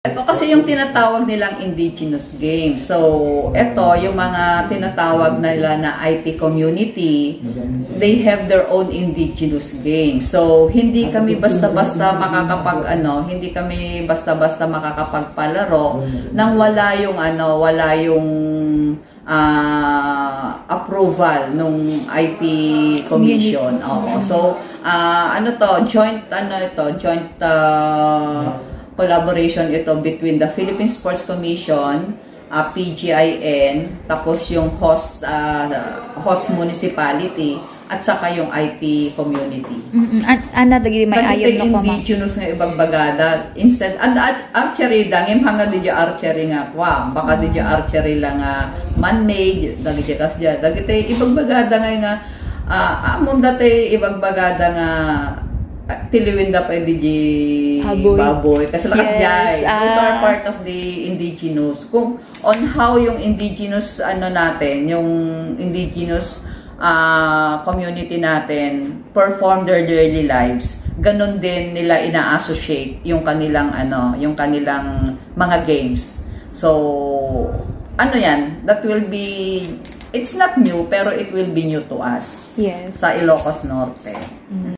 Ito kasi yung tinatawag nilang indigenous games. So, ito yung mga tinatawag nila na IP community, they have their own indigenous games. So, hindi kami basta-basta hindi kami basta-basta makakapagpalaro nang wala yung approval nung IP commission. Oo. So, joint collaboration ito between the Philippine Sports Commission, PGIN, tapos yung host municipality, at saka yung IP community. Ana dagiti may ayon no indigenous nga ibang bagada. Instead, archery dangim hanga di archery nga baka di archery lang man-made, dagiti kasya, dagiti ibang bagada nga amom dati ibang bagada nga tiliwin da pa di baboy kasi lakas jay. Those are part of the indigenous. Kung on how yung indigenous yung indigenous community natin perform their daily lives, ganun din nila ina-associate yung kanilang mga games. So that will be, it's not new pero it will be new to us. Yes. Sa Ilocos Norte.